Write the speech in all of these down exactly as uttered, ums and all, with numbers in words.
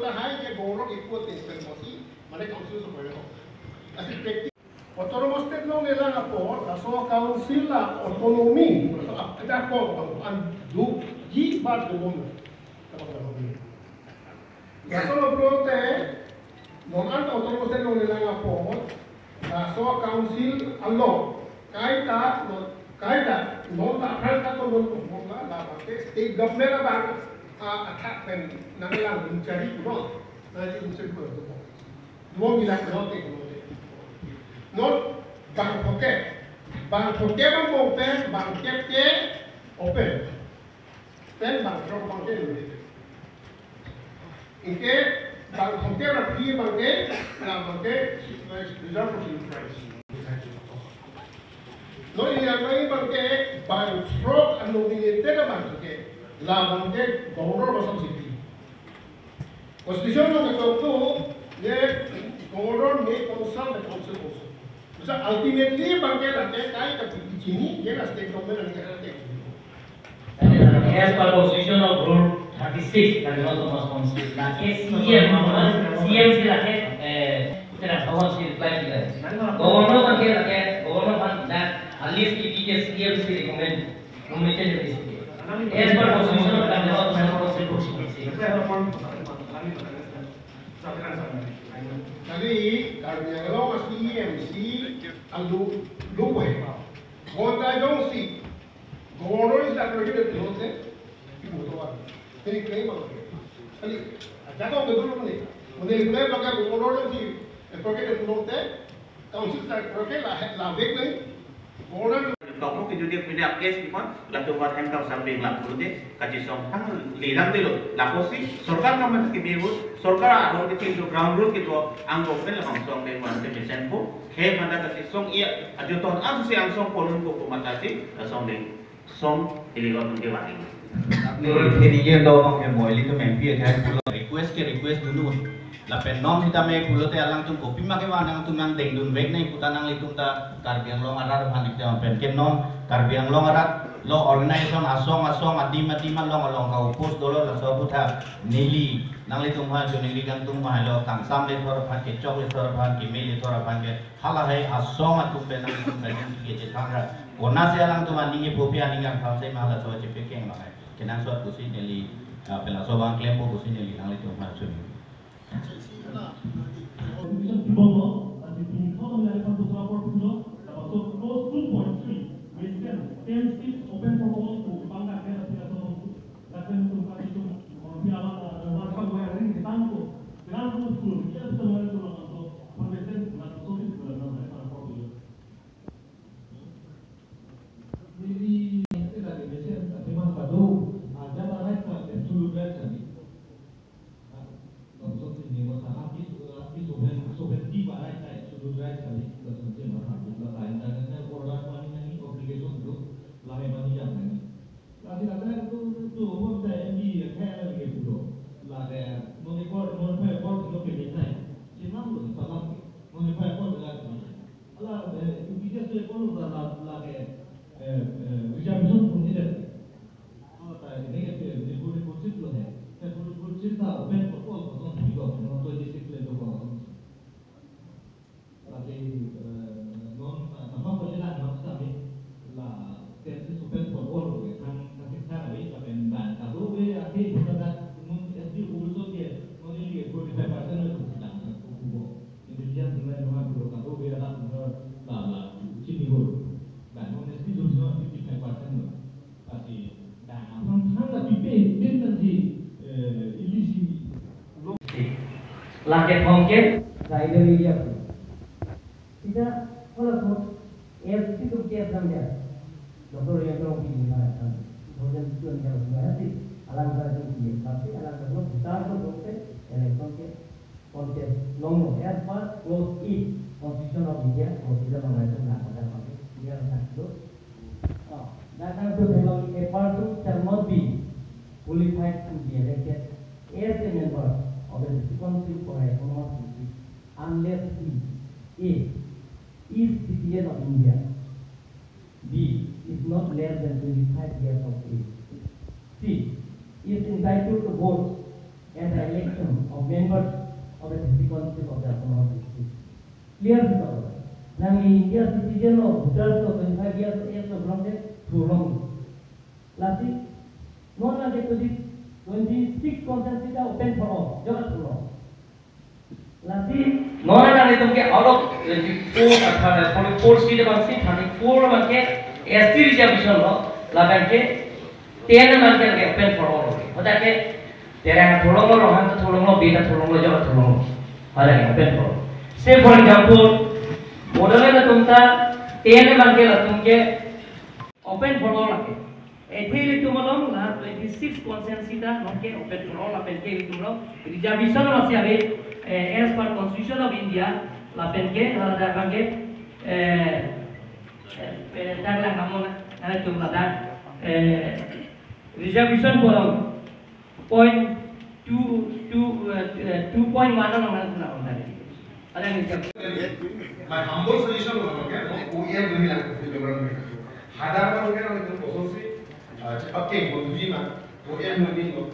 Lahai ke borok ikut pen mosi, mane council so kore ho. Asi practice. Autonomous state along nelang apot, laso council la autonomy, laso ap-, ada ko, an du, ji ba du bom. Laso lo pulote, non an autonomous state along nelang apot, laso council along, kaita, non, kaita, non ta aphrang ta ko non ko la, la bangke state government abang, a, athak pen nanglang mencari ko, nangji mencari ko. Mo bilang no te ko te. Not bang poke. Bang poke bang poke bang ke ke open. Pen bang throk bang ke. Inke bang poke bang pi bang ke na bang ke reserve for price. No, ini apa ini bang ke bang throk nominated bang ke la bang ke governor masam siti. Constitution along ketok tu, ye governor may consult the council also. Bisa ultimately bang ke lake kai ka pipijini, ye la state government ani kata te. As per constitution of rule thirty-six, Karbi Anglong Autonomous Council, lake C E M, C E M si lake, eh, kita nak tahu si reply kita. Governor bang ke lake, governor bang ke, at least kita C E M si recommend. Nominated in this case. As per constitution of Karbi Anglong Autonomous Council, Tadi Karbi Anglong C E M si alu lupa. Bonta jongsi governor is the prerogative of the people. Ini claim apa? Kali, aja kau betul ni. Mungkin claim pakai governor si prerogative of the council sa prerogative la la vek nahi. Governor Tokmo ke jodi pine apkes kipon, latum war hem kam sambing la pulote, kachisong thang lilang dilo. Lapusi, sorkar kamen kimi bu, sorkar aron ke pintu ground root ke to, ang government la song deng wan te mesen po, he manda kachisong iya, ajo ton ang si angsong ponun ko ko mata si, song deng, song iligot mungkin wani. Nurul Kheni ke do ke moili to mempi aja pulo. Request ke request dulu. Lapen non sitame pulote alangtum kopima ke van nangtum nangdengdun vek nai puta nanglitum ta Karbi Anglong arat aphan ik jam pen ke non Karbi Anglong arat lo organization asong asong adim adim along along ka-oppose dolo laso aphuthak neli nanglitum ha jo neli kangtung ma lo kangsam lethor aphan kechok lethor aphan keme lethor aphan ke halahai asong atum pen nangtum pen ke chethan ra konasi alangtum aning ke phopi aning kangtham se ma laso chepekeng ma hai kenangsot pusi neli, ah, pelaso bang klempo pusi neli nanglitum aphan chun. Contribution dibomlo, tadi pini kau mengenai satu lapor dulu, dapat so close two point three, we stand ten seats open for all to bangga kena tidak tahu. Lapen tum kati tum, orang biar lah, orang kau yang ini tangko, bilang tu sepuluh, dia bisa mengenai tu orang tu, persen, nak tu sih, bilang tu orang kau dulu. Neli, neli lagi mesen, tapi mas kado, ada lah right, absolute right tadi. Lapuson si neli mas haki, haki soben, soben di ba right, absolute right tadi. Lapuson si mas haki, lah lain, dan ini order money nani obligation tu, lah yang money jam nani. Lasi ladak tu, tu, umur saya M D ya, kayak lagi pulo. Lah kayak, noni kor, noni kor, noni kor, noni kor, noni kor, noni kor, Ala, eh, U P C S ko la, la, lake, eh, eh, reservation pun tidak. Oh, ta ini ke, eh, ini pun, pun sit lo hai. Saya pun, pun sit ta open for all, kosong sini ko, no twenty six le to kosong. Lake, eh, non, eh, nama ko jela non sami la, ten seats open for all, kan, kan sik thar avi, lapen bang, kado ve, ake, kita dah, non S D O so ke, non ini ke forty five percent le to sedang, sedang, Intelligence nilai nunga dulu kado beda tak nunga la la chini hur. Dan non S T jumlah fifty five percent lo. Pasti dan aphrang aphrang la pipe bin nanti, eh, ilisi. Lake thongke, kaida media. Sida hala thot, S T tum ke exam dia. Doctor Rian Tongpi ni mana kan. Thojen tuan dia semua sih. Alang ka tum ke, tapi alang ka tum besar tu dokte, election ke. Contest. No, no. As per clause eight, Constitution of India, Constitution of India, Constitution of India, Constitution of India. Oh, that time to belong a person shall not be qualified to be elected as a member of the District Council for Autonomous District unless he, A, is citizen of India, B, is not less than twenty-five years of age, C, is entitled to vote At the election of members of the district council of the Autonomous District. Clear to talk. Nangli India citizen lo, voters lo, twenty-five years age lo, belong de, thulong. Lasi, non lagi twenty, twenty-six constituency ta open for all, jok thulong. Lasi, non nanglitum ke out of twenty-four, athar, forty-four seat abang si thirty-four abang ke S T reservation lo, lapen ke ten abang ke open for all. Hadak ke Terang thulong lo, Ronghang thulong lo, Bey thulong lo, jok thulong lo. Hadak ke open for all. Say for example, Bodoland atum ta ten abang ke latum ke open for all lake. Athe ilitum along la twenty-six constituency ta non ke open for all lapen ke ilitum along reservation masih ave, eh, as per Constitution of India lapen ke hadak abang ke, eh, eh, eh, dak lang kamu na, na tum ladak, eh, reservation pu along point two, two, eh, eh, two point one along na, na, na. Ada yang reservation. My humble suggestion lo, okay? No, O E M dun lang, si memorandum. Hadak abang ke, no, itu kosong si, ah, cepat ke, mau tujuh ma, O E M dun lo.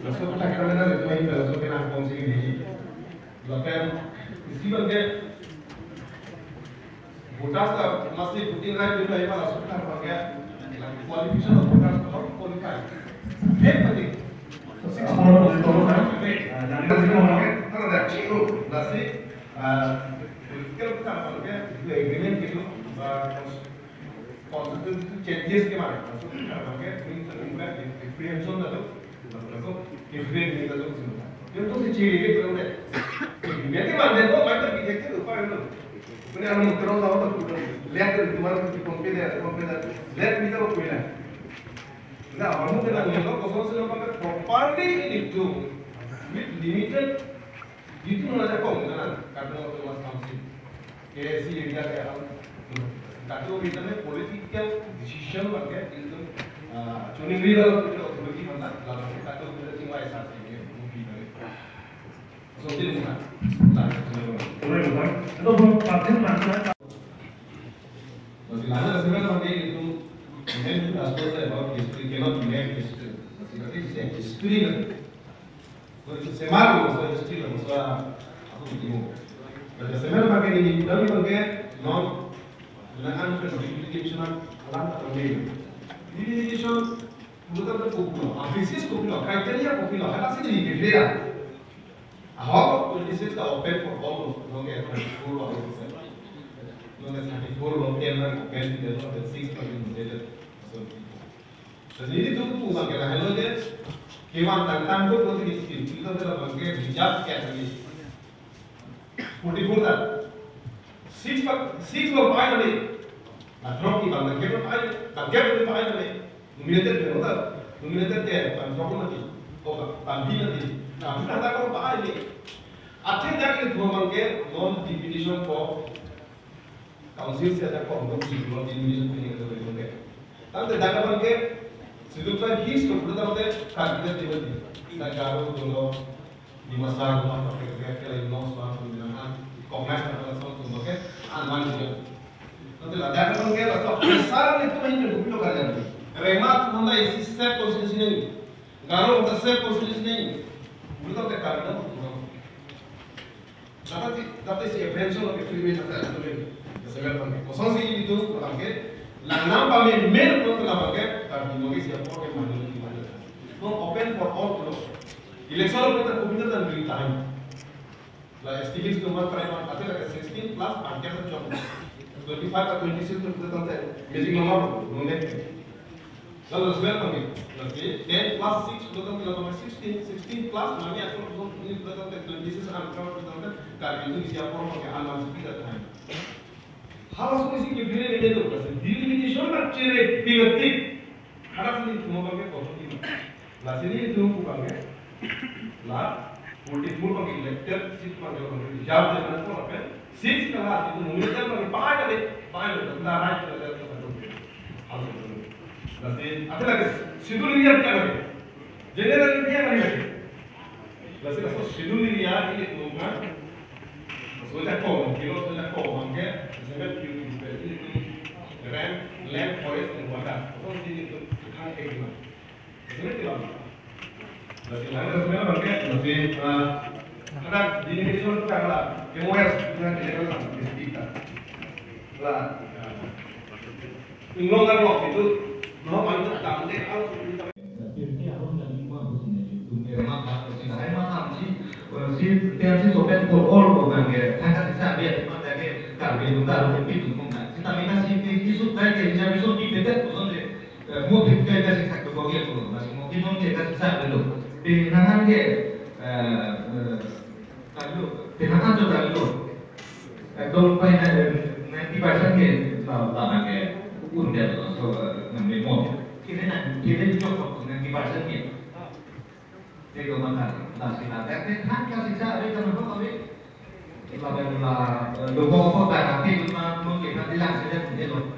Laso tak kami na, itu main, laso kena kosong si ini. Lapen, isi abang ke, voters ta masih voting right dun lo, ya, laso tak abang ke, qualification of voters, how to qualify? Very penting. Six four, four, four, ah, dan itu semua, no? Kalau ada cikgu, lasi, ah, political kita, kalau dia, itu agreement gitu, ah, constitution itu changes ke mana? Maksudnya, kalau dia, ini terlibat di differentiation itu, maksudnya, different itu tuh semua. Dia tuh si ciri gitu, udah. Dia tuh mana, dia tuh main terpikir gitu, apa itu? Ini anu, terus tahu tuh, lihat tuh, kemarin tuh di compare, compare, lihat kita, apa ya? Nah, kamu kena ngelok kosong sila pakai properly ini tuh. With limited, itu aja kok, misalnya, kata waktu Mas Kamsi. K S C area kayak apa? Kata kita nih political decision pakai itu, ah, cuma ini dalam kita authority mana, dalam kata kita cuma S R C ini, mungkin dari. So, itu bukan. Nah, itu bukan. Itu bukan. Itu bukan. Masih lama, sebenarnya pakai itu, dengan itu aspek saya bahwa history cannot deny history. Masih pakai saya history kan. Kalau itu semar, maksudnya history lah, maksudnya apa gitu. Kalau semar pakai ini, kami pakai non, dengan kan education alam atau ini. Ini education, bukan popular, ambisious popular, criteria popular, hal asli jadi berbeda. Ahok, twenty-six ta open for all, nonke thirty-four lo, nonke thirty-four lo, ten lo open, then lo six lo nominated. So, jadi itu tuh bang kita halo je, kewan tangtang tuh berarti di sini, kita telah bangke reserve category. Forty-four ta. Six pa, six lo pai tadi. Nah, drop di bang, bangke pai, bangke pai tadi. Nominated ke, no ta? Nominated ke, bang drop lagi. Oh, bang, bang bi lagi. Nah, kita tak kalau pai ini. Athe dak ini dua bangke, non definition ko. Council si ada ko, non definition ko ini kita bangke. Tangte dak bangke, Scheduled Tribe Hills ko, kita tangte, kan kita tiba di. Dak Garo, Dolok, Dimasa, Ruma, Pakai, Pakai, Kelai, Nong, Suan, Pembilangan, Komnas, Kapal, Suan, Tumbakai, Anman, Jia. Nanti lah, jangan mungkin lah, toh, besar itu main yang dulu kerja. Rema, Tumanda, isi self constitution ini. Garo, kita self constitution ini. Belum tak ada, belum. Dapat, dapat si apprehension of experiment, dapat experiment. Kosong si itu, orang ke, lah, nampak main, main, pun telah pakai, tapi mungkin siapa pakai manual, gimana. No, open for all, no. Election lo kita computer dan real time. La estimate number try man ate la sixteen plus angka sa chok. Twenty-five ka twenty-six to kita tante magic number no ne. Lalu sebenarnya kami, lagi ten plus six to tante la sixteen, sixteen plus mami aku langsung ini kita tante twenty-six angka kita tante kali itu isi apa pakai aman sepi dan time. Hal langsung isi kebiri ini tuh, kasi delimitation nak ciri pingetik. Harap sini semua pakai kosong ini. Lasi nelitum bangke, la, forty-four bangke elected seat bangke bangke reserve de mana ko lapen, six kala itu mungkin bangke pai kali, pai kali, la right kali, kali, kali. Lasi, apa lagi? Schedule area apa lagi? General area apa lagi? Lasi, lasi schedule area ini tuh kan. Soalnya kau, kilo soalnya kau bangke, misalnya kilo ini tuh, land, land, forest, and water. Apa sih itu? Kan kayak gimana? Sebenarnya tidak. Lasi lang sebenarnya bangke masih, eh, kadang di Indonesia itu kan lah, yang west dengan di dalam lah, di kita. Lah, inglong kan waktu itu, no, paling tak tahu deh, kalau kita Pirke aron kali ma pusi nelitum ke ma khat pusi lahai ma thamsi, eh, si, tensi open for all ko bangke, thang kasiksa ave atum ta ke Karbi atum ta aron pi atum kong ta. Sitame lasi ke, ke sut kai ke reservation pipedet puson de, eh, mo phit kai kasiksa ke bogi ko, lasi mo ke non ke kasiksa avelo. Penang an ke, eh, eh, kalo, penang an to kalo. Ekdom pai na, eh, ninety percent ke la, la na ke un dia to, so, eh, nang demo. Kini na, kini jok ko ninety percent ke. Dei ko mata, lasi la, eh, eh, thang kasiksa ave kan ho ave. La, la, eh, lo ko ko ta na ti ma mo ke na ti lang se de lo.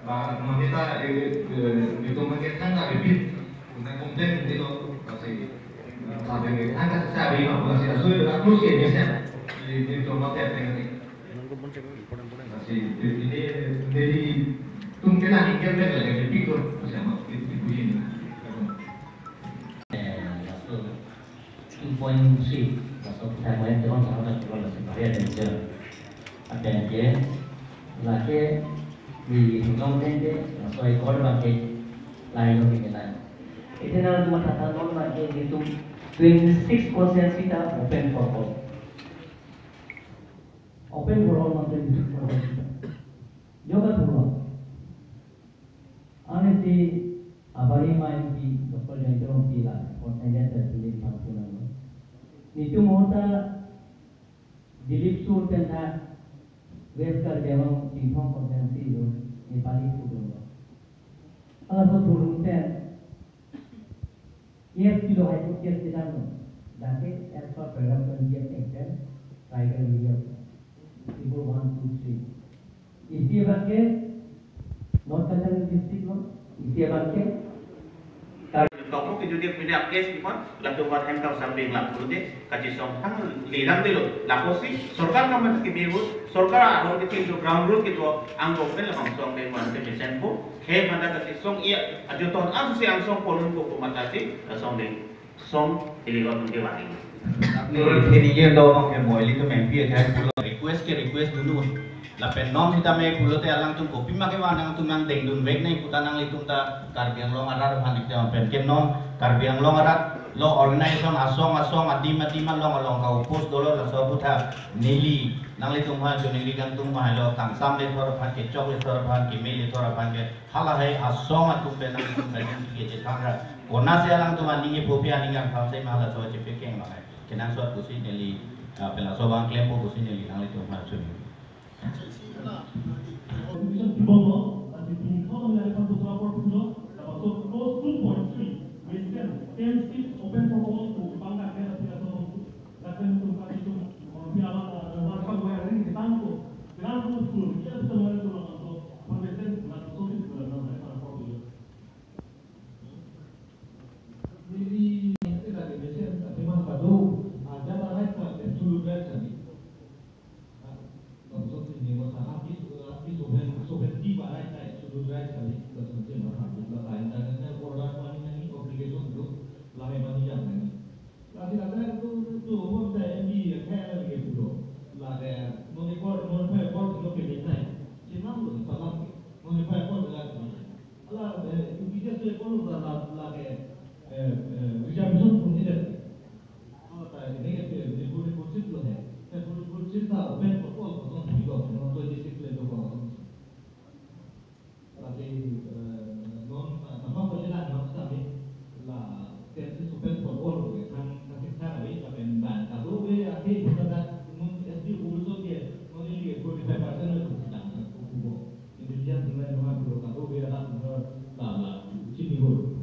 Ba, mo ni ta, eh, eh, ni to ma ke thang ta bibit. Una complain ni lo, lasi, eh, la bibit thang kasiksa ave lo, lasi la sui la close ke ni se. Ni, ni to ma te ni. Lasi, ini, ini di tum ke na ni ke lagi di pikir, lasi ma, di, di puji ni. Eh, laso two point three, laso kita main terus sama dengan kalau lasi pare ada je. Ada je, lagi di nong nende, laso ekor bangke, lain lo kita. Itu nang cuma tata non bangke itu twenty six percent sita open for all. Open for all mate twenty six percent sita. Joga thurwa. Ansi abari ma M P Doctor Jayanta Rongpi la, or Indian President pangpun ang. Nitum ahut ta Dilip Sur pen ta West Karbi Anglong Chinthong constituency lo, Nepali pudun lo. Ala so thurun pen, yes, pilo hai put yes kedam lo. Dake as per paragraph twenty-eight Act pen tribal area. Table one, two, three. Isi abangke, North Cachar district lo, isi abangke. Kok mo ke jodi pini apke si kon, latum vat hem kau sambing la pulote, kachisong thang lilang dilo, lapusi, sorkar kamat ke bihu, sorkar aron ke pintu ground root ke to, ang government labang song dei man ke mesen po, he manda kachisong iya, ajo ton ang si angsong ponun ko ko mata si, song dei. Song, ili ko tum ke wani. Neli theni ye do nong ke mo, ilitum M P athai pulo. Request ke request dulu. Lapen non sitame pulote alangtum kopi ma ke wani nangtum nang dengdun vek nai puta nanglitum ta Karbi Anglong arat aphan ik jam pen ke non Karbi Anglong arat lo organization asong asong adim adim along along ka-oppose dolo laso aphuthak neli nanglitum ha jo neli kantum ma lo kangsam le thor aphan kechok le thor aphan keme le thor aphan ke halahai asong atum pen nangtum kajin ke chethan ra. Konasi alangtum aning ephopi aning angtham sai ma laso chepekeng ma hai. Kenangsot pusi neli, ah, pen laso abang klempo pusi neli nanglitum aphan chun. Neli state administration athema kado, ah, ajat arai ta absolute right kali. Ah, lapuson si neli masa haki, haki sovereign, sovereignty ba right ta absolute right kali. Lapuson si masa haki, la international order mani nangji, obligation do, lahai mani jam nangji. Lasi ladak tu, tu, umum ta M P ya kaya lagi pulo. Lagi, moni kor, moni pay kor, moni pay nai. Sinam lo, salam ke. Moni pay kor, lagi. Ala, eh, U P C S tu ekor la, la, lagi, eh, eh, reservation pun tidak. Ala ta ini ke, eh, ini pun, pun sit lo hai. Eh, pun, pun sit ta open for all, kosong tiga, no, twenty six level kosong. Lasi, eh, non, eh, nama ko jela non sami, la, tensi open for all, kan, kan kita hari, tapi dan, kadokave, ati, kita dah, non, S D urusan dia, non ini forty five percent itu sedang, itu kubo. Intelligence dengan nama kubo, kadokave, ada, la, la, chini kubo.